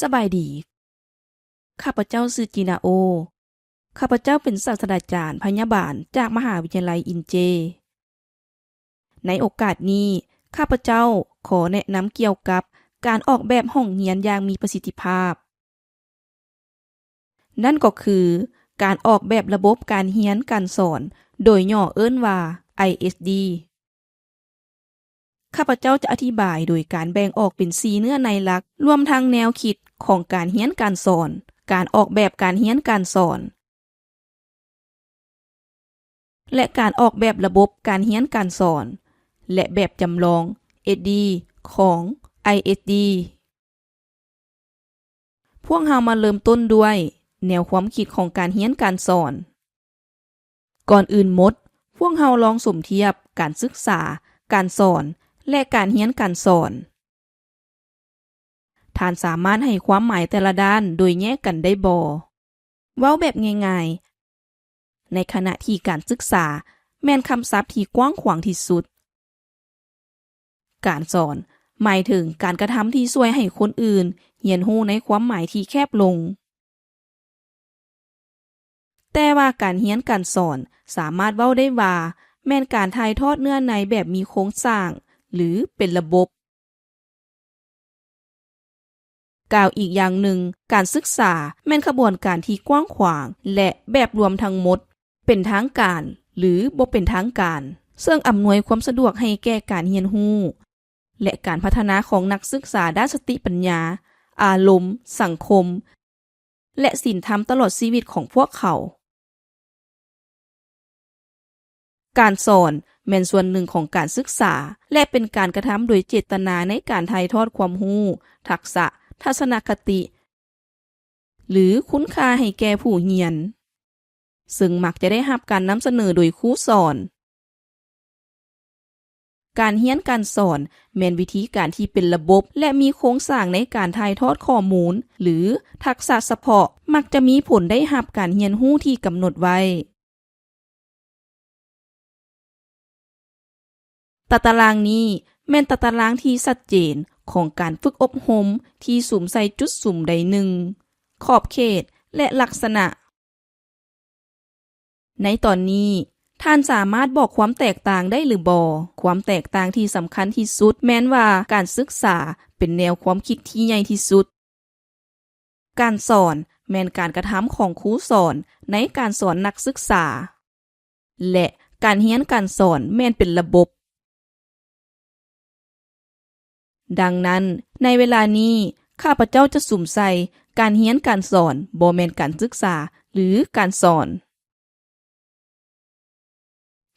ສະບາຍດີ. ຂ້າພະເຈົ້າຊື່ ຈີນາໂອ. ຂ້າພະເຈົ້າເປັນສາດສະດາຈານພະຍາບານຈາກມະຫາວິທະຍາໄລອິນເຈ. ໃນໂອກາດນີ້, ຂ້າພະເຈົ້າຂໍແນະນຳກ່ຽວກັບການອອກແບບຫ້ອງຮຽນຢ່າງມີປະສິດທິພາບ. ນັ້ນກໍຄືການອອກແບບລະບົບການຮຽນການສອນ, ໂດຍຫຍໍ້ເອີ້ນວ່າ ໄອເອສດີ. ຂ້າພະເຈົ້າຈະອະທິບາຍໂດຍການແບ່ງອອກເປັນສີ່ເນື້ອໃນຫຼັກ, ລວມທັງແນວຄິດຂອງການຮຽນການສອນ, ການອອກແບບການຮຽນການສອນ ແລະ ການອອກແບບລະບົບການຮຽນການສອນ ແລະ ແບບຈຳລອງ ເອສດີ ຂອງ ໄອເອສດີ. ພວກເຮົາມາເລີ່ມຕົ້ນດ້ວຍແນວຄວາມຄິດຂອງການຮຽນການສອນ. ກ່ອນອື່ນໝົດ, ພວກເຮົາລອງສົມທຽບການສຶກສາ, ການສອນ ແລະ ການຮຽນການສອນ. ທ່ານສາມາດໃຫ້ຄວາມໝາຍແຕ່ລະດ້ານໂດຍແຍກກັນໄດ້ບໍ່? ເວົ້າແບບງ່າຍໆ, ໃນຂະນະທີ່ການສຶກສາແມ່ນຄຳສັບທີ່ກວ້າງຂວາງທີ່ສຸດ, ການສອນໝາຍເຖິງການກະທຳທີ່ຊ່ວຍໃຫ້ຄົນອື່ນຮຽນຮູ້ໃນຄວາມໝາຍທີ່ແຄບລົງ. ແຕ່ວ່າການຮຽນການສອນສາມາດເວົ້າໄດ້ວ່າແມ່ນການຖ່າຍທອດເນື້ອໃນແບບມີໂຄງສ້າງ ຫຼື ເປັນລະບົບ. ກ່າວອີກຢ່າງໜຶ່ງ, ການສຶກສາແມ່ນຂະບວນການທີ່ກວ້າງຂວາງ ແລະ ແບບລວມທັງໝົດ, ເປັນທາງການ ຫຼື ບໍ່ເປັນທາງການ, ເຊິ່ງອຳນວຍຄວາມສະດວກໃຫ້ແກ່ການຮຽນຮູ້ ແລະ ການພັດທະນາຂອງນັກສຶກສາດ້ານສະຕິປັນຍາ, ອາລົມ, ສັງຄົມ ແລະ ສິນທຳຕະຫຼອດຊີວິດຂອງພວກເຂົາ. ການສອນແມ່ນສ່ວນໜຶ່ງຂອງການສຶກສາ ແລະ ເປັນການກະທຳໂດຍເຈດຕະນາໃນການຖ່າຍທອດຄວາມຮູ້, ທັກສະ, ທັດສະນະຄະຕິ ຫຼື ຄຸນຄ່າໃຫ້ແກ່ຜູ້ຮຽນ, ເຊິ່ງມັກຈະໄດ້ຮັບການນຳສະເໜີໂດຍຄູສອນ. ການຮຽນການສອນແມ່ນວິທີການທີ່ເປັນລະບົບ ແລະ ມີໂຄງສ້າງໃນການຖ່າຍທອດຂໍ້ມູນ ຫຼື ທັກສະສະເພາະ, ມັກຈະມີຜົນໄດ້ຮັບການຮຽນຮູ້ທີ່ກຳນົດໄວ້. ຕາຕະລາງນີ້ແມ່ນຕາຕະລາງທີ່ຊັດເຈນຂອງການຝຶກອົບຮົມທີ່ສຸມໃສ່ຈຸດສຸມໃດໜຶ່ງ, ຂອບເຂດ ແລະ ລັກສະນະ. ໃນຕອນນີ້, ທ່ານສາມາດບອກຄວາມແຕກຕ່າງໄດ້ຫຼືບໍ່? ຄວາມແຕກຕ່າງທີ່ສຳຄັນທີ່ສຸດແມ່ນວ່າການສຶກສາເປັນແນວຄວາມຄິດທີ່ໃຫຍ່ທີ່ສຸດ. ການສອນແມ່ນການກະທຳຂອງຄູສອນໃນການສອນນັກສຶກສາ ແລະ ການຮຽນການສອນແມ່ນເປັນລະບົບ. ດັ່ງນັ້ນ, ໃນເວລານີ້, ຂ້າພະເຈົ້າຈະສຸມໃສ່ການຮຽນການສອນ, ບໍ່ແມ່ນການສຶກສາ ຫຼື ການສອນ.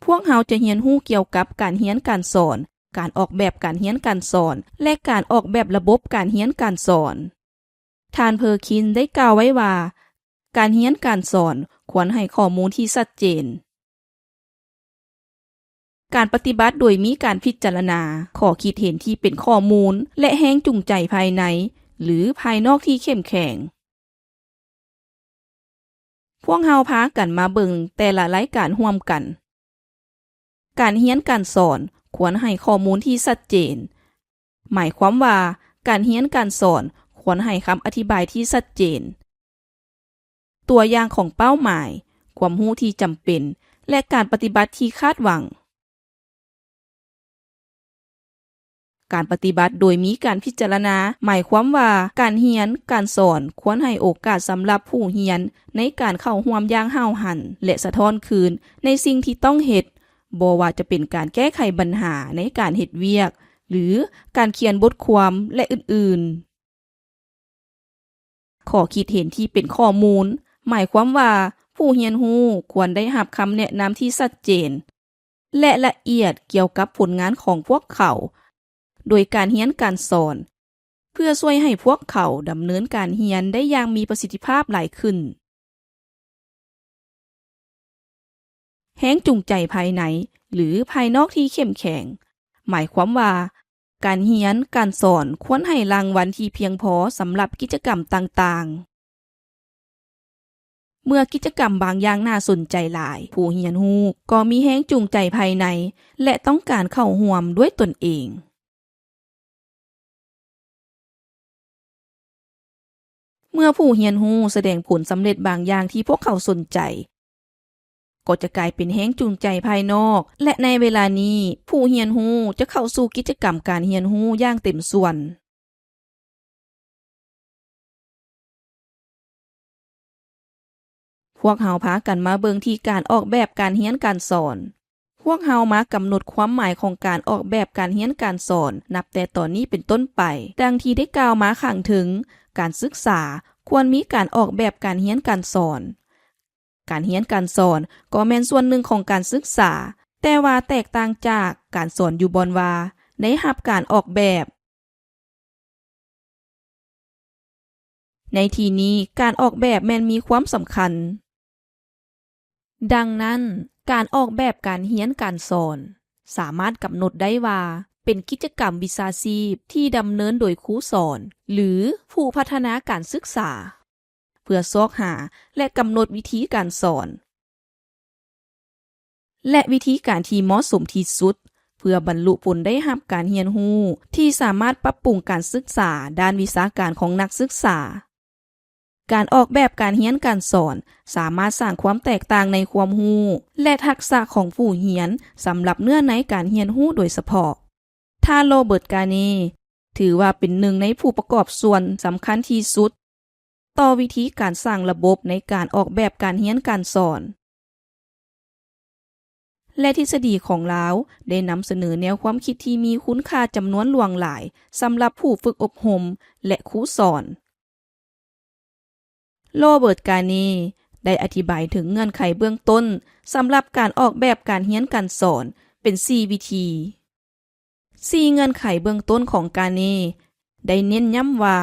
ພວກເຮົາຈະຮຽນຮູ້ກ່ຽວກັບການຮຽນການສອນ, ການອອກແບບການຮຽນການສອນ ແລະ ການອອກແບບລະບົບການຮຽນການສອນ. ທ່ານ ເພີຄິນ ໄດ້ກ່າວໄວ້ວ່າ, ການຮຽນການສອນຄວນໃຫ້ຂໍ້ມູນທີ່ຊັດເຈນ. ການປະຕິບັດໂດຍມີການພິຈາລະນາຂໍ້ຄິດເຫັນທີ່ເປັນຂໍ້ມູນ ແລະ ແຮງຈູງໃຈພາຍໃນ ຫຼື ພາຍນອກທີ່ເຂັ້ມແຂງ. ພວກເຮົາພາກັນມາເບິ່ງແຕ່ລະລາຍການຮ່ວມກັນ. ການຮຽນການສອນຄວນໃຫ້ຂໍ້ມູນທີ່ຊັດເຈນ, ໝາຍຄວາມວ່າການຮຽນການສອນຄວນໃຫ້ຄຳອະທິບາຍທີ່ຊັດເຈນ, ຕົວຢ່າງຂອງເປົ້າໝາຍ, ຄວາມຮູ້ທີ່ຈຳເປັນ ແລະ ການປະຕິບັດທີ່ຄາດຫວັງ. ການປະຕິບັດໂດຍມີການພິຈາລະນາ ໝາຍຄວາມວ່າການຮຽນການສອນຄວນໃຫ້ໂອກາດສຳລັບຜູ້ຮຽນໃນການເຂົ້າຮ່ວມຢ່າງຫ້າວຫັນ ແລະ ສະທ້ອນຄືນໃນສິ່ງທີ່ຕ້ອງເຮັດ, ບໍ່ວ່າຈະເປັນການແກ້ໄຂບັນຫາໃນການເຮັດວຽກ ຫຼື ການຂຽນບົດຄວາມ ແລະ ອື່ນໆ. ຂໍ້ຄິດເຫັນທີ່ເປັນຂໍ້ມູນ ໝາຍຄວາມວ່າຜູ້ຮຽນຮູ້ຄວນໄດ້ຮັບຄຳແນະນຳທີ່ຊັດເຈນ ແລະ ລະອຽດກ່ຽວກັບຜົນງານຂອງພວກເຂົາ ໂດຍການຮຽນການສອນ ເພື່ອຊ່ວຍໃຫ້ພວກເຂົາດຳເນີນການຮຽນໄດ້ຢ່າງມີປະສິດທິພາບຫຼາຍຂຶ້ນ. ແຮງຈູງໃຈພາຍໃນ ຫຼື ພາຍນອກທີ່ເຂັ້ມແຂງ ໝາຍຄວາມວ່າ ການຮຽນການສອນຄວນໃຫ້ລາງວັນທີ່ພຽງພໍສຳລັບກິດຈະກຳຕ່າງໆ. ເມື່ອກິດຈະກຳບາງຢ່າງໜ້າສົນໃຈຫຼາຍ, ຜູ້ຮຽນຮູ້ກໍມີແຮງຈູງໃຈພາຍໃນ ແລະ ຕ້ອງການເຂົ້າຮ່ວມດ້ວຍຕົນເອງ. ເມື່ອຜູ້ຮຽນຮູ້ສະແດງຜົນສຳເລັດບາງຢ່າງທີ່ພວກເຂົາສົນໃຈ, ກໍຈະກາຍເປັນແຮງຈູງໃຈພາຍນອກ ແລະ ໃນເວລານີ້ ຜູ້ຮຽນຮູ້ຈະເຂົ້າສູ່ກິດຈະກຳການຮຽນຮູ້ຢ່າງເຕັມສ່ວນ. ພວກເຮົາພາກັນມາເບິ່ງທີ່ການອອກແບບການຮຽນການສອນ. ພວກເຮົາມາກຳນົດຄວາມໝາຍຂອງການອອກແບບການຮຽນການສອນ ນັບແຕ່ຕອນນີ້ເປັນຕົ້ນໄປ. ດັ່ງທີ່ໄດ້ກ່າວມາຂ້າງເທິງ, ການສຶກສາຄວນມີການອອກແບບການຮຽນການສອນ. ການຮຽນການສອນກໍແມ່ນສ່ວນໜຶ່ງຂອງການສຶກສາ, ແຕ່ວ່າແຕກຕ່າງຈາກການສອນຢູ່ບ່ອນວ່າໄດ້ຮັບການອອກແບບ. ໃນທີ່ນີ້, ການອອກແບບແມ່ນມີຄວາມສຳຄັນ. ດັ່ງນັ້ນ, ການອອກແບບການຮຽນການສອນສາມາດກຳນົດໄດ້ວ່າເປັນກິດຈະກຳວິຊາຊີບທີ່ດຳເນີນໂດຍຄູສອນ ຫຼື ຜູ້ພັດທະນາການສຶກສາ ເພື່ອຊອກຫາ ແລະ ກຳນົດວິທີການສອນ ແລະ ວິທີການທີ່ເໝາະສົມທີ່ສຸດ ເພື່ອບັນລຸຜົນໄດ້ຮັບການຮຽນຮູ້ທີ່ສາມາດປັບປຸງການສຶກສາດ້ານວິຊາການຂອງນັກສຶກສາ. ການອອກແບບການຮຽນການສອນສາມາດສ້າງຄວາມແຕກຕ່າງໃນຄວາມຮູ້ ແລະ ທັກສະຂອງຜູ້ຮຽນສຳລັບເນື້ອໃນການຮຽນຮູ້ໂດຍສະເພາະ. ທ່ານ ໂຣເບີດ ກາເນ ຖືວ່າເປັນໜຶ່ງໃນຜູ້ປະກອບສ່ວນສຳຄັນທີ່ສຸດຕໍ່ວິທີການສ້າງລະບົບໃນການອອກແບບການຮຽນການສອນ ແລະ ທິດສະດີຂອງລາວໄດ້ນຳສະເໜີແນວຄວາມຄິດທີ່ມີຄຸນຄ່າຈຳນວນຫຼວງຫຼາຍສຳລັບຜູ້ຝຶກອົບຮົມ ແລະ ຄູສອນ. ໂຣເບີດ ກາເນ ໄດ້ອະທິບາຍເຖິງເງື່ອນໄຂເບື້ອງຕົ້ນສຳລັບການອອກແບບການຮຽນການສອນເປັນສີ່ວິທີ. ສີ່ເງື່ອນໄຂເບື້ອງຕົ້ນຂອງ ກາເນ ໄດ້ເນັ້ນຢ້ຳວ່າ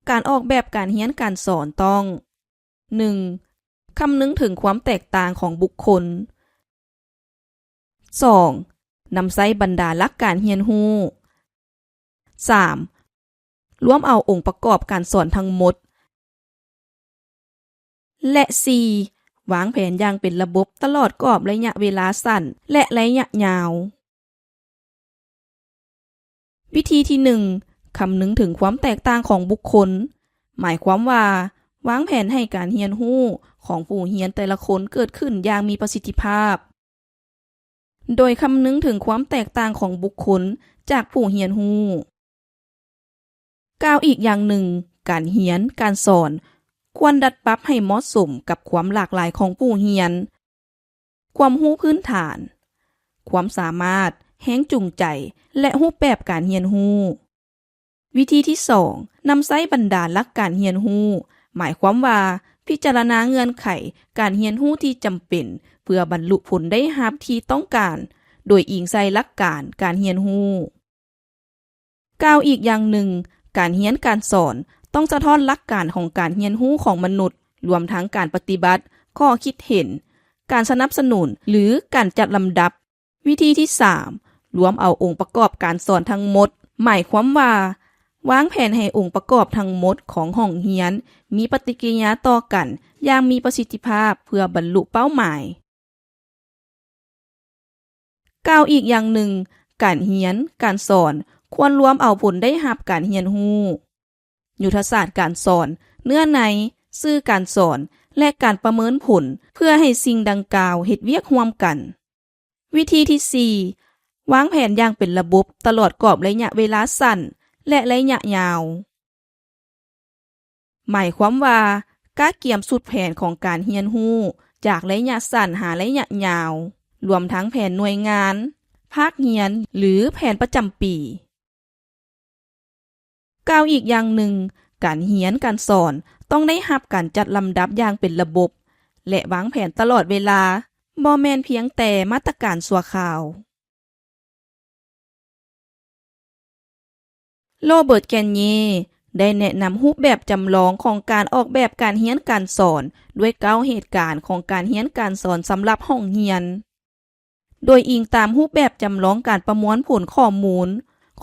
ການອອກແບບການຮຽນການສອນຕ້ອງ ໜຶ່ງ ຄຳນຶງເຖິງຄວາມແຕກຕ່າງຂອງບຸກຄົນ. ສອງ ນຳໃຊ້ບັນດາຫຼັກການຮຽນຮູ້. ສາມ ລວມເອົາອົງປະກອບການສອນທັງໝົດ. ແລະ ສີ່ ວາງແຜນຢ່າງເປັນລະບົບຕະຫຼອດກອບໄລຍະເວລາສັ້ນ ແລະ ໄລຍະຍາວ. ວິທີທີໜຶ່ງ ຄຳນຶງເຖິງຄວາມແຕກຕ່າງຂອງບຸກຄົນ, ໝາຍຄວາມວ່າ ວາງແຜນໃຫ້ການຮຽນຮູ້ຂອງຜູ້ຮຽນແຕ່ລະຄົນເກີດຂຶ້ນຢ່າງມີປະສິດທິພາບ, ໂດຍຄຳນຶງເຖິງຄວາມແຕກຕ່າງຂອງບຸກຄົນຈາກຜູ້ຮຽນຮູ້. ກ່າວອີກຢ່າງໜຶ່ງ, ການຮຽນການສອນຄວນດັດປັບໃຫ້ເໝາະສົມກັບຄວາມຫຼາກຫຼາຍຂອງຜູ້ຮຽນ, ຄວາມຮູ້ພື້ນຖານ, ຄວາມສາມາດ, ແຮງຈູງໃຈ ແລະ ຮູບແບບການຮຽນຮູ້. ວິທີທີສອງ ນຳໃຊ້ບັນດາຫຼັກການຮຽນຮູ້, ໝາຍຄວາມວ່າ ພິຈາລະນາເງື່ອນໄຂການຮຽນຮູ້ທີ່ຈຳເປັນເພື່ອບັນລຸຜົນໄດ້ຮັບທີ່ຕ້ອງການ ໂດຍອີງໃສ່ຫຼັກການການຮຽນຮູ້. ກ່າວອີກຢ່າງໜຶ່ງ, ການຮຽນການສອນຕ້ອງສະທ້ອນຫຼັກການຂອງການຮຽນຮູ້ຂອງມະນຸດ, ລວມທັງການປະຕິບັດ, ຂໍ້ຄິດເຫັນ, ການສະໜັບສະໜູນ ຫຼື ການຈັດລຳດັບ. ວິທີທີສາມ ລວມເອົາອົງປະກອບການສອນທັງໝົດ, ໝາຍຄວາມວ່າ ວາງແຜນໃຫ້ອົງປະກອບທັງໝົດຂອງຫ້ອງຮຽນມີປະຕິກິລິຍາຕໍ່ກັນຢ່າງມີປະສິດທິພາບເພື່ອບັນລຸເປົ້າໝາຍ. ກ່າວອີກຢ່າງໜຶ່ງ, ການຮຽນການສອນຄວນລວມເອົາຜົນໄດ້ຮັບການຮຽນຮູ້, ຍຸດທະສາດການສອນ, ເນື້ອໃນ, ສື່ການສອນ ແລະ ການປະເມີນຜົນ ເພື່ອໃຫ້ສິ່ງດັ່ງກ່າວເຮັດວຽກຮ່ວມກັນ. ວິທີທີສີ່ ວາງແຜນຢ່າງເປັນລະບົບຕະຫຼອດກອບໄລຍະເວລາສັ້ນ ແລະ ໄລຍະຍາວ. ໝາຍຄວາມວ່າ ກະກຽມຊຸດແຜນຂອງການຮຽນຮູ້ຈາກໄລຍະສັ້ນຫາໄລຍະຍາວ, ລວມທັງແຜນໜ່ວຍງານ, ພາກຮຽນ ຫຼື ແຜນປະຈຳປີ. ກ່າວອີກຢ່າງໜຶ່ງ, ການຮຽນການສອນຕ້ອງໄດ້ຮັບການຈັດລຳດັບຢ່າງເປັນລະບົບ ແລະ ວາງແຜນຕະຫຼອດເວລາ, ບໍ່ແມ່ນພຽງແຕ່ມາດຕະການຊົ່ວຄາວ. ໂຣເບີດ ແກນເຍ ໄດ້ແນະນຳຮູບແບບຈຳລອງຂອງການອອກແບບການຮຽນການສອນ ດ້ວຍເກົ້າເຫດການຂອງການຮຽນການສອນສຳລັບຫ້ອງຮຽນ, ໂດຍອີງຕາມຮູບແບບຈຳລອງການປະມວນຜົນຂໍ້ມູນ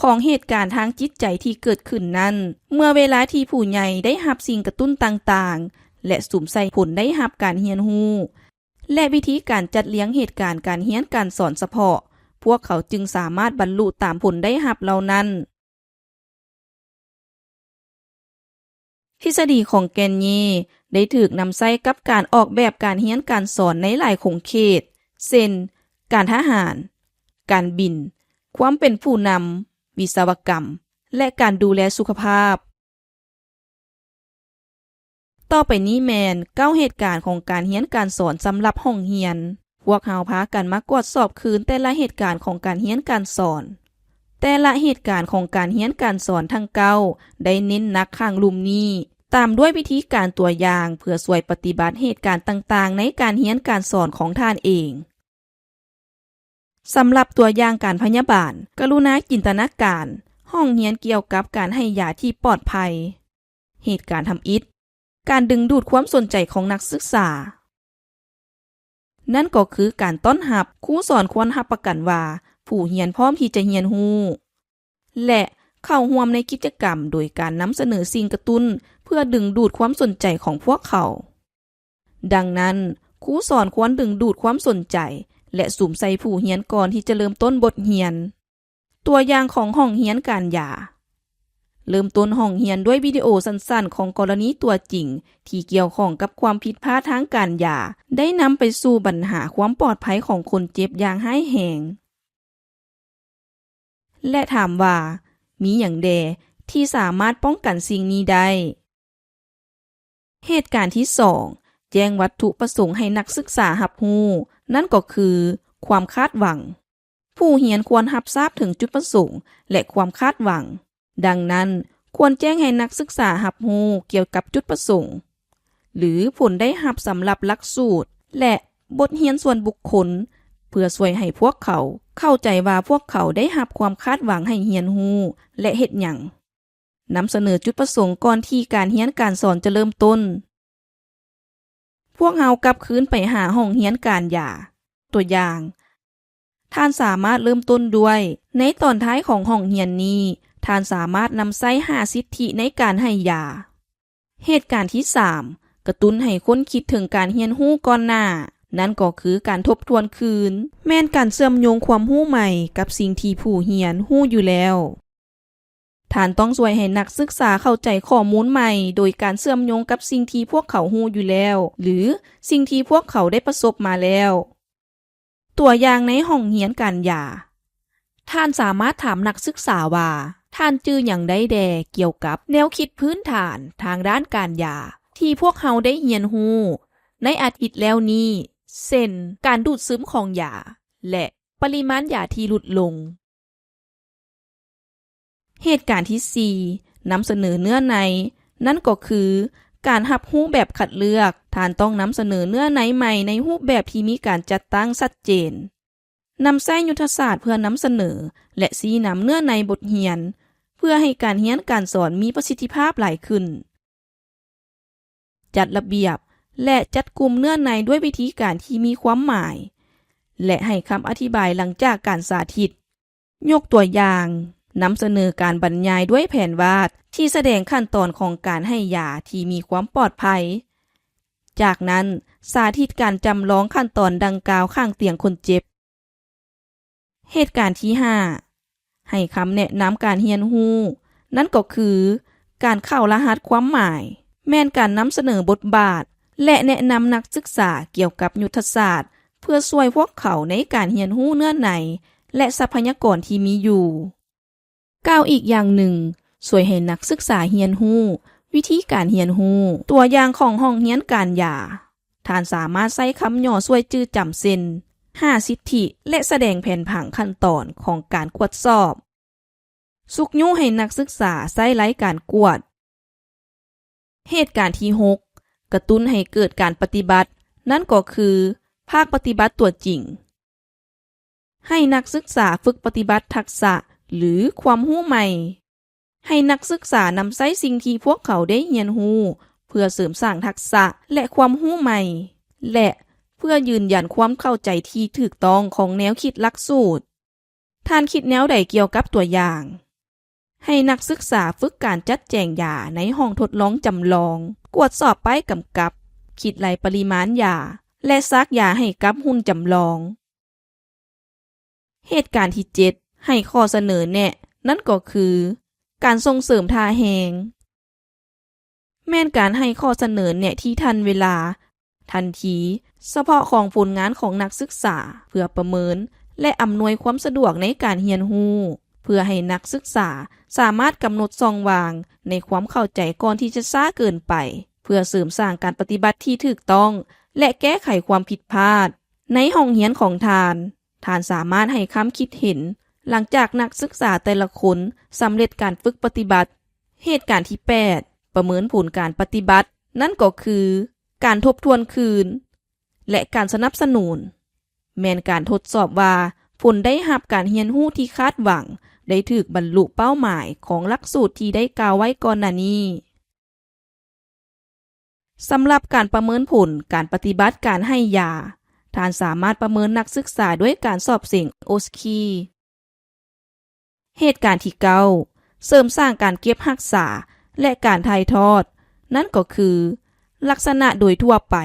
ຂອງເຫດການທາງຈິດໃຈທີ່ເກີດຂຶ້ນນັ້ນ, ເມື່ອເວລາທີ່ຜູ້ໃຫຍ່ໄດ້ຮັບສິ່ງກະຕຸ້ນຕ່າງໆ ແລະ ສຸມໃສ່ຜົນໄດ້ຮັບການຮຽນຮູ້ ແລະ ວິທີການຈັດລຽງເຫດການການຮຽນການສອນສະເພາະ, ພວກເຂົາຈຶ່ງສາມາດບັນລຸຕາມຜົນໄດ້ຮັບເຫຼົ່ານັ້ນ. ທິດສະດີຂອງແກນເຢ ໄດ້ຖືກນຳໃຊ້ກັບການອອກແບບການຮຽນການສອນໃນຫຼາຍຂົງເຂດ ເຊັ່ນ ການທະຫານ, ການບິນ, ຄວາມເປັນຜູ້ນຳ, ວິສະວະກຳ ແລະ ການດູແລສຸຂະພາບ. ຕໍ່ໄປນີ້ແມ່ນເກົ້າເຫດການຂອງການຮຽນການສອນສຳລັບຫ້ອງຮຽນ. ພວກເຮົາພາກັນມາກວດສອບຄືນແຕ່ລະເຫດການຂອງການຮຽນການສອນ. ແຕ່ລະເຫດການຂອງການຮຽນການສອນທັງເກົ້າໄດ້ເນັ້ນໜັກຂ້າງລຸ່ມນີ້, ຕາມດ້ວຍວິທີການຕົວຢ່າງເພື່ອຊ່ວຍປະຕິບັດເຫດການຕ່າງໆໃນການຮຽນການສອນຂອງທ່ານເອງ. ສຳລັບຕົວຢ່າງການພະຍາບານ, ກະລຸນາຈິນຕະນາການຫ້ອງຮຽນກ່ຽວກັບການໃຫ້ຢາທີ່ປອດໄພ. ເຫດການທຳອິດ, ການດຶງດູດຄວາມສົນໃຈຂອງນັກສຶກສາ. ນັ້ນກໍຄືການຕ້ອນຮັບ, ຄູສອນຄວນຮັບປະກັນວ່າຜູ້ຮຽນພ້ອມທີ່ຈະຮຽນຮູ້ ແລະ ເຂົ້າຮ່ວມໃນກິດຈະກຳໂດຍການນຳສະເໜີສິ່ງກະຕຸ້ນເພື່ອດຶງດູດຄວາມສົນໃຈຂອງພວກເຂົາ. ດັ່ງນັ້ນ, ຄູສອນຄວນດຶງດູດຄວາມສົນໃຈ ແລະ ສຸມໃສ່ຜູ້ຮຽນກ່ອນທີ່ຈະເລີ່ມຕົ້ນບົດຮຽນ. ຕົວຢ່າງຂອງຫ້ອງຮຽນການຢາ. ເລີ່ມຕົ້ນຫ້ອງຮຽນດ້ວຍວິດີໂອສັ້ນໆຂອງກໍລະນີຕົວຈິງທີ່ກ່ຽວຂ້ອງກັບຄວາມຜິດພາດທາງການຢາ ໄດ້ນຳໄປສູ່ບັນຫາຄວາມປອດໄພຂອງຄົນເຈັບຢ່າງຮ້າຍແຮງ. ແລະ ຖາມວ່າ ມີຫຍັງແດ່ທີ່ສາມາດປ້ອງກັນສິ່ງນີ້ໄດ້? ເຫດການທີສອງ, ແຈ້ງວັດຖຸປະສົງໃຫ້ນັກສຶກສາຮັບຮູ້, ນັ້ນກໍຄື ຄວາມຄາດຫວັງ. ຜູ້ຮຽນຄວນຮັບຊາບເຖິງຈຸດປະສົງ ແລະ ຄວາມຄາດຫວັງ. ດັ່ງນັ້ນ, ຄວນແຈ້ງໃຫ້ນັກສຶກສາຮັບຮູ້ກ່ຽວກັບຈຸດປະສົງ ຫຼື ຜົນໄດ້ຮັບສຳລັບຫຼັກສູດ ແລະ ບົດຮຽນສ່ວນບຸກຄົນ ເພື່ອຊ່ວຍໃຫ້ພວກເຂົາເຂົ້າໃຈວ່າພວກເຂົາໄດ້ຮັບຄວາມຄາດຫວັງໃຫ້ຮຽນຮູ້ ແລະ ເຮັດຫຍັງ. ນຳສະເໜີຈຸດປະສົງກ່ອນທີ່ການຮຽນການສອນຈະເລີ່ມຕົ້ນ. ພວກເຮົາກັບຄືນໄປຫາຫ້ອງຮຽນການຢາ. ຕົວຢ່າງ, ທ່ານສາມາດເລີ່ມຕົ້ນດ້ວຍ, ໃນຕອນທ້າຍຂອງຫ້ອງຮຽນນີ້, ທ່ານສາມາດນຳໃຊ້ຫ້າສິດທິໃນການໃຫ້ຢາ. ເຫດການທີສາມ, ກະຕຸ້ນໃຫ້ຄົນຄິດເຖິງການຮຽນຮູ້ກ່ອນໜ້າ, ນັ້ນກໍຄືການທົບທວນຄືນ, ແມ່ນການເຊື່ອມໂຍງຄວາມຮູ້ໃໝ່ກັບສິ່ງທີ່ຜູ້ຮຽນຮູ້ຢູ່ແລ້ວ. ທ່ານຕ້ອງຊ່ວຍໃຫ້ນັກສຶກສາເຂົ້າໃຈຂໍ້ມູນໃໝ່ໂດຍການເຊື່ອມໂຍງກັບສິ່ງທີ່ພວກເຂົາຮູ້ຢູ່ແລ້ວ ຫຼື ສິ່ງທີ່ພວກເຂົາໄດ້ປະສົບມາແລ້ວ. ຕົວຢ່າງໃນຫ້ອງຮຽນການຢາ. ທ່ານສາມາດຖາມນັກສຶກສາວ່າ, ທ່ານຈື່ຫຍັງໄດ້ແດ່ກ່ຽວກັບແນວຄິດພື້ນຖານທາງດ້ານການຢາທີ່ພວກເຮົາໄດ້ຮຽນຮູ້ໃນອາທິດແລ້ວນີ້, ເຊັ່ນ ການດູດຊຶມຂອງຢາ ແລະ ປະລິມານຢາທີ່ຫຼຸດລົງ. ເຫດການທີສີ່, ນຳສະເໜີເນື້ອໃນ, ນັ້ນກໍຄື ການຮັບຮູ້ແບບຄັດເລືອກ. ທ່ານຕ້ອງນຳສະເໜີເນື້ອໃນໃໝ່ໃນຮູບແບບທີ່ມີການຈັດຕັ້ງຊັດເຈນ. ນຳໃຊ້ຍຸດທະສາດເພື່ອນຳສະເໜີ ແລະ ຊີ້ນຳເນື້ອໃນບົດຮຽນ ເພື່ອໃຫ້ການຮຽນການສອນມີປະສິດທິພາບຫຼາຍຂຶ້ນ. ຈັດລະບຽບ ແລະ ຈັດກຸ່ມເນື້ອໃນດ້ວຍວິທີການທີ່ມີຄວາມໝາຍ ແລະ ໃຫ້ຄຳອະທິບາຍຫຼັງຈາກການສາທິດ. ຍົກຕົວຢ່າງ, ນຳສະເໜີການບັນຍາຍດ້ວຍແຜນວາດທີ່ສະແດງຂັ້ນຕອນຂອງການໃຫ້ຢາທີ່ມີຄວາມປອດໄພ. ຈາກນັ້ນ, ສາທິດການຈຳລອງຂັ້ນຕອນດັ່ງກ່າວຂ້າງຕຽງຄົນເຈັບ. ເຫດການທີຫ້າ, ໃຫ້ຄຳແນະນຳການຮຽນຮູ້, ນັ້ນກໍຄື ການເຂົ້າລະຫັດຄວາມໝາຍ, ແມ່ນການນຳສະເໜີບົດບາດ ແລະ ແນະນຳນັກສຶກສາກ່ຽວກັບຍຸດທະສາດ ເພື່ອຊ່ວຍພວກເຂົາໃນການຮຽນຮູ້ເນື້ອໃນ ແລະ ຊັບພະຍາກອນທີ່ມີຢູ່. ກ່າວອີກຢ່າງໜຶ່ງ, ຊ່ວຍໃຫ້ນັກສຶກສາຮຽນຮູ້ວິທີການຮຽນຮູ້. ຕົວຢ່າງຂອງຫ້ອງຮຽນການຢາ. ທ່ານສາມາດໃຊ້ຄຳຫຍໍ້ຊ່ວຍຈື່ຈຳເຊັ່ນ ຫ້າສິດທິ ແລະ ສະແດງແຜນຜັງຂັ້ນຕອນຂອງການກວດສອບ. ຊຸກຍູ້ໃຫ້ນັກສຶກສາໃຊ້ລາຍການກວດ. ເຫດການທີຫົກ, ກະຕຸ້ນໃຫ້ເກີດການປະຕິບັດ, ນັ້ນກໍຄື ພາກປະຕິບັດຕົວຈິງ. ໃຫ້ນັກສຶກສາຝຶກປະຕິບັດທັກສະ ຫຼື ຄວາມຮູ້ໃໝ່. ໃຫ້ນັກສຶກສານຳໃຊ້ສິ່ງທີ່ພວກເຂົາໄດ້ຮຽນຮູ້ ເພື່ອເສີມສ້າງທັກສະ ແລະ ຄວາມຮູ້ໃໝ່ ແລະ ເພື່ອຢືນຢັນຄວາມເຂົ້າໃຈທີ່ຖືກຕ້ອງຂອງແນວຄິດຫຼັກສູດ. ທ່ານຄິດແນວໃດກ່ຽວກັບຕົວຢ່າງ? ໃຫ້ນັກສຶກສາຝຶກການຈັດແຈງຢາໃນຫ້ອງທົດລອງຈຳລອງ, ກວດສອບປ້າຍກຳກັບ, ຄິດໄລ່ປະລິມານຢາ ແລະ ສາກຢາໃຫ້ກັບຫຸ່ນຈຳລອງ. ເຫດການທີເຈັດ, ໃຫ້ຂໍ້ສະເໜີແນະ, ນັ້ນກໍຄື ການສົ່ງເສີມທ່າແຮງ. ແມ່ນການໃຫ້ຂໍ້ສະເໜີແນະທີ່ທັນເວລາ, ທັນທີ, ສະເພາະຂອງຜົນງານຂອງນັກສຶກສາ ເພື່ອປະເມີນ ແລະ ອຳນວຍຄວາມສະດວກໃນການຮຽນຮູ້, ເພື່ອໃຫ້ນັກສຶກສາສາມາດກຳນົດຊ່ອງວ່າງໃນຄວາມເຂົ້າໃຈກ່ອນທີ່ຈະຊ້າເກີນໄປ, ເພື່ອເສີມສ້າງການປະຕິບັດທີ່ຖືກຕ້ອງ ແລະ ແກ້ໄຂຄວາມຜິດພາດ. ໃນຫ້ອງຮຽນຂອງທ່ານ, ທ່ານສາມາດໃຫ້ຄຳຄິດເຫັນຫຼັງຈາກນັກສຶກສາແຕ່ລະຄົນສຳເລັດການຝຶກປະຕິບັດ. ເຫດການທີແປດ, ປະເມີນຜົນການປະຕິບັດ, ນັ້ນກໍຄື ການທົບທວນຄືນ ແລະ ການສະໜັບສະໜູນ, ແມ່ນການທົດສອບວ່າຜົນໄດ້ຮັບການຮຽນຮູ້ທີ່ຄາດຫວັງໄດ້ຖືກບັນລຸເປົ້າໝາຍຂອງຫຼັກສູດທີ່ໄດ້ກ່າວໄວ້ກ່ອນໜ້ານີ້. ສຳລັບການປະເມີນຜົນການປະຕິບັດການໃຫ້ຢາ, ທ່ານສາມາດປະເມີນນັກສຶກສາດ້ວຍການສອບເສັງ OSCE. ເຫດການທີເກົ້າ, ເສີມສ້າງການເກັບຮັກສາ ແລະ ການຖ່າຍທອດ, ນັ້ນກໍຄື ລັກສະນະໂດຍທົ່ວໄປ,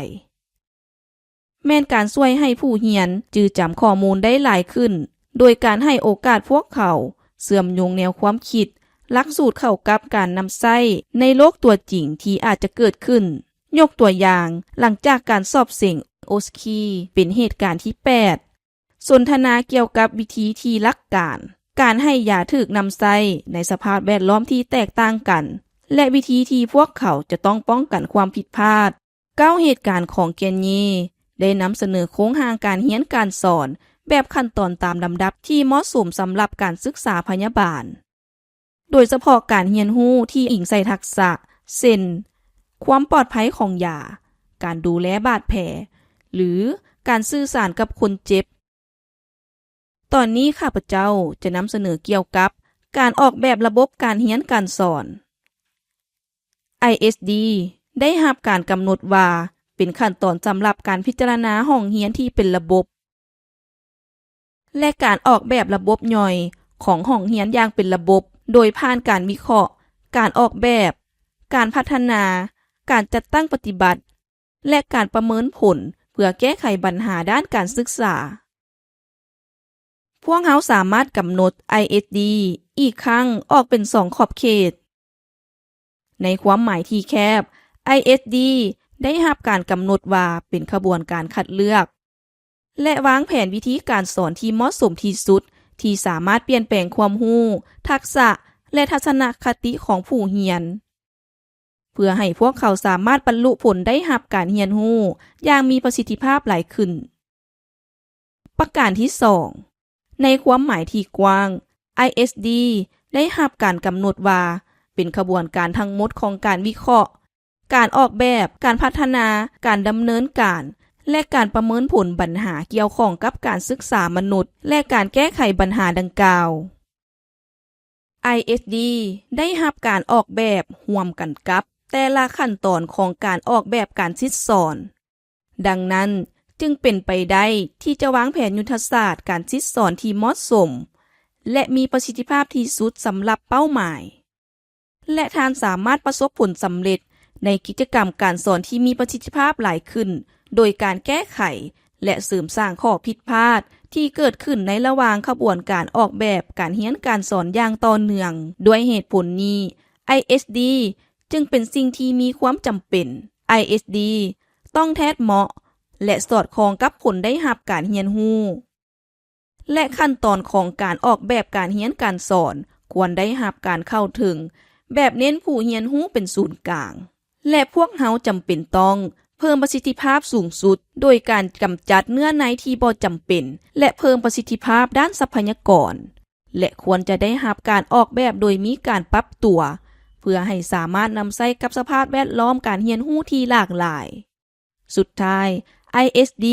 ແມ່ນການຊ່ວຍໃຫ້ຜູ້ຮຽນຈື່ຈຳຂໍ້ມູນໄດ້ຫຼາຍຂຶ້ນ, ໂດຍການໃຫ້ໂອກາດພວກເຂົາເຊື່ອມໂຍງແນວຄວາມຄິດ, ຫຼັກສູດເຂົ້າກັບການນຳໃຊ້ໃນໂລກຕົວຈິງທີ່ອາດຈະເກີດຂຶ້ນ. ຍົກຕົວຢ່າງ, ຫຼັງຈາກການສອບເສັງ OSCE ເປັນເຫດການທີແປດ, ສົນທະນາກ່ຽວກັບວິທີທີ່ຫຼັກການການໃຫ້ຢາຖືກນຳໃຊ້ໃນສະພາບແວດລ້ອມທີ່ແຕກຕ່າງກັນ ແລະ ວິທີທີ່ພວກເຂົາຈະຕ້ອງປ້ອງກັນຄວາມຜິດພາດ. ເກົ້າເຫດການຂອງແກນເຍ ໄດ້ນຳສະເໜີໂຄງຮ່າງການຮຽນການສອນແບບຂັ້ນຕອນຕາມລຳດັບທີ່ເໝາະສົມສຳລັບການສຶກສາພະຍາບານ, ໂດຍສະເພາະການຮຽນຮູ້ທີ່ອີງໃສ່ທັກສະ ເຊັ່ນ ຄວາມປອດໄພຂອງຢາ, ການດູແລບາດແຜ ຫຼື ການສື່ສານກັບຄົນເຈັບ. ຕອນນີ້ຂ້າພະເຈົ້າຈະນຳສະເໜີກ່ຽວກັບການອອກແບບລະບົບການຮຽນການສອນ. ISD ໄດ້ຮັບການກຳນົດວ່າເປັນຂັ້ນຕອນສຳລັບການພິຈາລະນາຫ້ອງຮຽນທີ່ເປັນລະບົບ ແລະ ການອອກແບບລະບົບຍ່ອຍຂອງຫ້ອງຮຽນຢ່າງເປັນລະບົບ, ໂດຍຜ່ານການວິເຄາະ, ການອອກແບບ, ການພັດທະນາ, ການຈັດຕັ້ງປະຕິບັດ ແລະ ການປະເມີນຜົນເພື່ອແກ້ໄຂບັນຫາດ້ານການສຶກສາ. ພວກເຮົາສາມາດກຳນົດ ISD ອີກຄັ້ງອອກເປັນສອງຂອບເຂດ. ໃນຄວາມໝາຍທີ່ແຄບ, ISD ໄດ້ຮັບການກຳນົດວ່າເປັນຂະບວນການຄັດເລືອກ ແລະ ວາງແຜນວິທີການສອນທີ່ເໝາະສົມທີ່ສຸດ ທີ່ສາມາດປ່ຽນແປງຄວາມຮູ້, ທັກສະ ແລະ ທັດສະນະຄະຕິຂອງຜູ້ຮຽນ ເພື່ອໃຫ້ພວກເຂົາສາມາດບັນລຸຜົນໄດ້ຮັບການຮຽນຮູ້ຢ່າງມີປະສິດທິພາບຫຼາຍຂຶ້ນ. ປະການທີສອງ, ໃນຄວາມໝາຍທີ່ກວ້າງ, ISD ໄດ້ຮັບການກຳນົດວ່າເປັນຂະບວນການທັງໝົດຂອງການວິເຄາະ, ການອອກແບບ, ການພັດທະນາ, ການດຳເນີນການ ແລະ ການປະເມີນຜົນບັນຫາກ່ຽວຂ້ອງກັບການສຶກສາມະນຸດ ແລະ ການແກ້ໄຂບັນຫາດັ່ງກ່າວ. ISD ໄດ້ຮັບການອອກແບບຮ່ວມກັນກັບແຕ່ລະຂັ້ນຕອນຂອງການອອກແບບການສິດສອນ. ດັ່ງນັ້ນ, ຈຶ່ງເປັນໄປໄດ້ທີ່ຈະວາງແຜນຍຸດທະສາດການສິດສອນທີ່ເໝາະສົມ ແລະ ມີປະສິດທິພາບທີ່ສຸດສຳລັບເປົ້າໝາຍ. ແລະ ທ່ານສາມາດປະສົບຜົນສຳເລັດໃນກິດຈະກຳການສອນທີ່ມີປະສິດທິພາບຫຼາຍຂຶ້ນ ໂດຍການແກ້ໄຂ ແລະ ເສີມສ້າງຂໍ້ຜິດພາດທີ່ເກີດຂຶ້ນໃນລະຫວ່າງຂະບວນການອອກແບບການຮຽນການສອນຢ່າງຕໍ່ເນື່ອງ. ດ້ວຍເຫດຜົນນີ້, ISD ຈຶ່ງເປັນສິ່ງທີ່ມີຄວາມຈຳເປັນ. ISD ຕ້ອງແທດເໝາະ ແລະ ສອດຄ່ອງກັບຜົນໄດ້ຮັບການຮຽນຮູ້. ແລະ ຂັ້ນຕອນຂອງການອອກແບບການຮຽນການສອນຄວນໄດ້ຮັບການເຂົ້າເຖິງແບບເນັ້ນຜູ້ຮຽນຮູ້ເປັນສູນກາງ ແລະ ພວກເຮົາຈຳເປັນຕ້ອງເພີ່ມປະສິດທິພາບສູງສຸດໂດຍການກຳຈັດເນື້ອໃນທີ່ບໍ່ຈຳເປັນ ແລະ ເພີ່ມປະສິດທິພາບດ້ານຊັບພະຍາກອນ ແລະ ຄວນຈະໄດ້ຮັບການອອກແບບໂດຍມີການປັບຕົວ ເພື່ອໃຫ້ສາມາດນຳໃຊ້ກັບສະພາບແວດລ້ອມການຮຽນຮູ້ທີ່ຫຼາກຫຼາຍ. ສຸດທ້າຍ, ISD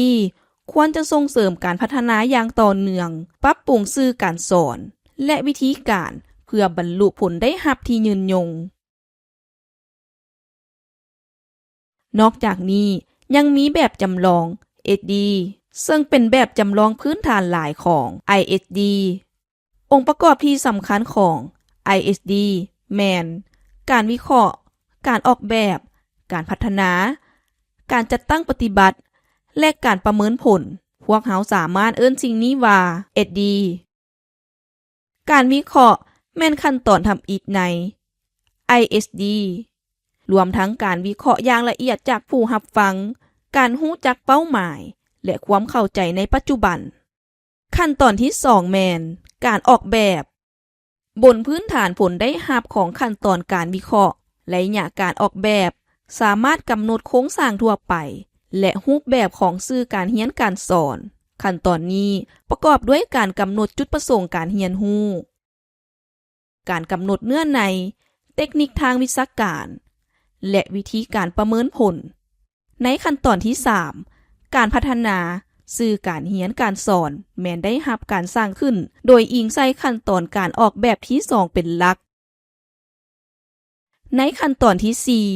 ຄວນຈະສົ່ງເສີມການພັດທະນາຢ່າງຕໍ່ເນື່ອງ, ປັບປຸງສື່ການສອນ ແລະ ວິທີການ ເພື່ອບັນລຸຜົນໄດ້ຮັບທີ່ຍືນຍົງ. ນອກຈາກນີ້, ຍັງມີແບບຈຳລອງ SD ເຊິ່ງເປັນແບບຈຳລອງພື້ນຖານຫຼາຍຂອງ ISD. ອົງປະກອບທີ່ສຳຄັນຂອງ ISD ແມ່ນ ການວິເຄາະ, ການອອກແບບ, ການພັດທະນາ, ການຈັດຕັ້ງປະຕິບັດ ແລະ ການປະເມີນຜົນ. ພວກເຮົາສາມາດເອີ້ນສິ່ງນີ້ວ່າ SD. ການວິເຄາະແມ່ນຂັ້ນຕອນທຳອິດໃນ ISD. ລວມທັງການວິເຄາະຢ່າງລະອຽດຈາກຜູ້ຮັບຟັງ, ການຮູ້ຈັກເປົ້າໝາຍ ແລະ ຄວາມເຂົ້າໃຈໃນປັດຈຸບັນ. ຂັ້ນຕອນທີສອງແມ່ນການອອກແບບ. ບົນພື້ນຖານຜົນໄດ້ຮັບຂອງຂັ້ນຕອນການວິເຄາະ, ໄລຍະການອອກແບບສາມາດກຳນົດໂຄງສ້າງທົ່ວໄປ ແລະ ຮູບແບບຂອງສື່ການຮຽນການສອນ. ຂັ້ນຕອນນີ້ປະກອບດ້ວຍການກຳນົດຈຸດປະສົງການຮຽນຮູ້, ການກຳນົດເນື້ອໃນ, ເຕັກນິກທາງວິຊາການ ແລະ ວິທີການປະເມີນຜົນ. ໃນຂັ້ນຕອນທີສາມ, ການພັດທະນາສື່ການຮຽນການສອນແມ່ນໄດ້ຮັບການສ້າງຂຶ້ນໂດຍອີງໃສ່ຂັ້ນຕອນການອອກແບບທີສອງເປັນຫຼັກ. ໃນຂັ້ນຕອນທີສີ່,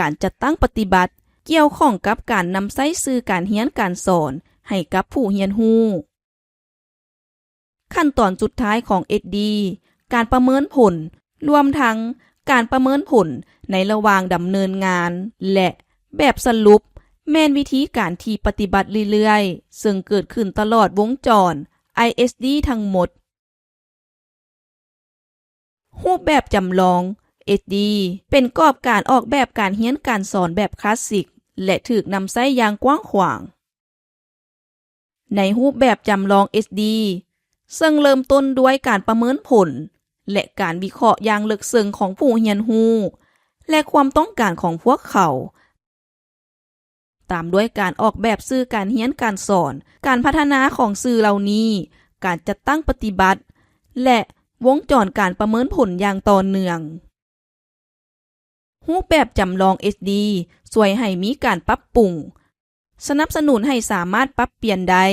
ການຈັດຕັ້ງປະຕິບັດ ກ່ຽວຂ້ອງກັບການນຳໃຊ້ສື່ການຮຽນການສອນໃຫ້ກັບຜູ້ຮຽນຮູ້. ຂັ້ນຕອນສຸດທ້າຍຂອງ ເອສດີ ການປະເມີນຜົນ, ລວມທັງການປະເມີນຜົນໃນລະຫວ່າງດຳເນີນງານ ແລະ ແບບສະຫຼຸບ ແມ່ນວິທີການທີ່ປະຕິບັດເລື້ອຍໆ ເຊິ່ງເກີດຂຶ້ນຕະຫຼອດວົງຈອນ ໄອເອສດີ ທັງໝົດ. ຮູບແບບຈຳລອງ ເອສດີ ເປັນກອບການອອກແບບການຮຽນການສອນແບບຄລາສສິກ ແລະ ຖືກນຳໃຊ້ຢ່າງກວ້າງຂວາງ. ໃນຮູບແບບຈຳລອງ ເອສດີ ເຊິ່ງເລີ່ມຕົ້ນດ້ວຍການປະເມີນຜົນ ແລະ ການວິເຄາະຢ່າງເລິກເຊິ່ງຂອງຜູ້ຮຽນຮູ້ ແລະ ຄວາມຕ້ອງການຂອງພວກເຂົາ, ຕາມດ້ວຍການອອກແບບສື່ການຮຽນການສອນ, ການພັດທະນາຂອງສື່ເຫຼົ່ານີ້, ການຈັດຕັ້ງປະຕິບັດ ແລະ ວົງຈອນການປະເມີນຜົນຢ່າງຕໍ່ເນື່ອງ. ຮູບແບບຈຳລອງ ເອສດີ ຊ່ວຍໃຫ້ມີການປັບປຸງ, ສະໜັບສະໜູນໃຫ້ສາມາດປັບປ່ຽນໄດ້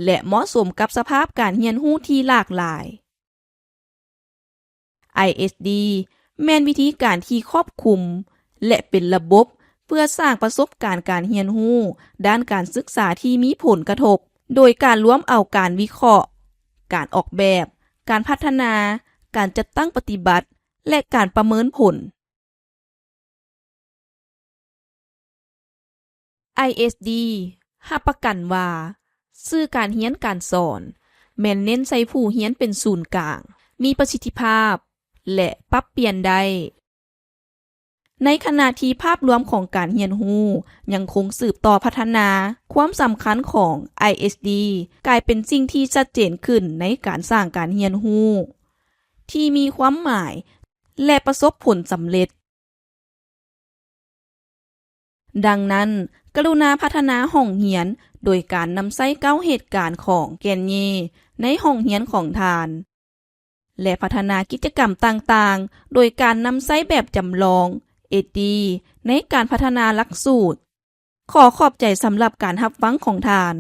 ແລະ ເໝາະສົມກັບສະພາບການຮຽນຮູ້ທີ່ຫຼາກຫຼາຍ. ໄອເອສດີ ແມ່ນວິທີການທີ່ຄອບຄຸມ ແລະ ເປັນລະບົບ ເພື່ອສ້າງປະສົບການການຮຽນຮູ້ດ້ານການສຶກສາທີ່ມີຜົນກະທົບ, ໂດຍການລວມເອົາການວິເຄາະ, ການອອກແບບ, ການພັດທະນາ, ການຈັດຕັ້ງປະຕິບັດ ແລະ ການປະເມີນຜົນ. ໄອເອສດີ ຮັບປະກັນວ່າ ສື່ການຮຽນການສອນແມ່ນເນັ້ນໃສ່ຜູ້ຮຽນເປັນສູນກາງ, ມີປະສິດທິພາບ ແລະ ປັບປ່ຽນໄດ້. ໃນຂະນະທີ່ພາບລວມຂອງການຮຽນຮູ້ຍັງຄົງສືບຕໍ່ພັດທະນາ, ຄວາມສຳຄັນຂອງ ໄອເອສດີ ກາຍເປັນສິ່ງທີ່ຊັດເຈນຂຶ້ນໃນການສ້າງການຮຽນຮູ້ທີ່ມີຄວາມໝາຍ ແລະ ປະສົບຜົນສຳເລັດ. ດັ່ງນັ້ນ, ກະລຸນາພັດທະນາຫ້ອງຮຽນໂດຍການນຳໃຊ້ເກົ້າເຫດການຂອງແກນເຍໃນຫ້ອງຮຽນຂອງທ່ານ ແລະ ພັດທະນາກິດຈະກຳຕ່າງໆ ໂດຍການນຳໃຊ້ແບບຈຳລອງ ເອສດີ ໃນການພັດທະນາຫຼັກສູດ. ຂໍຂອບໃຈສຳລັບການຮັບຟັງຂອງທ່ານ.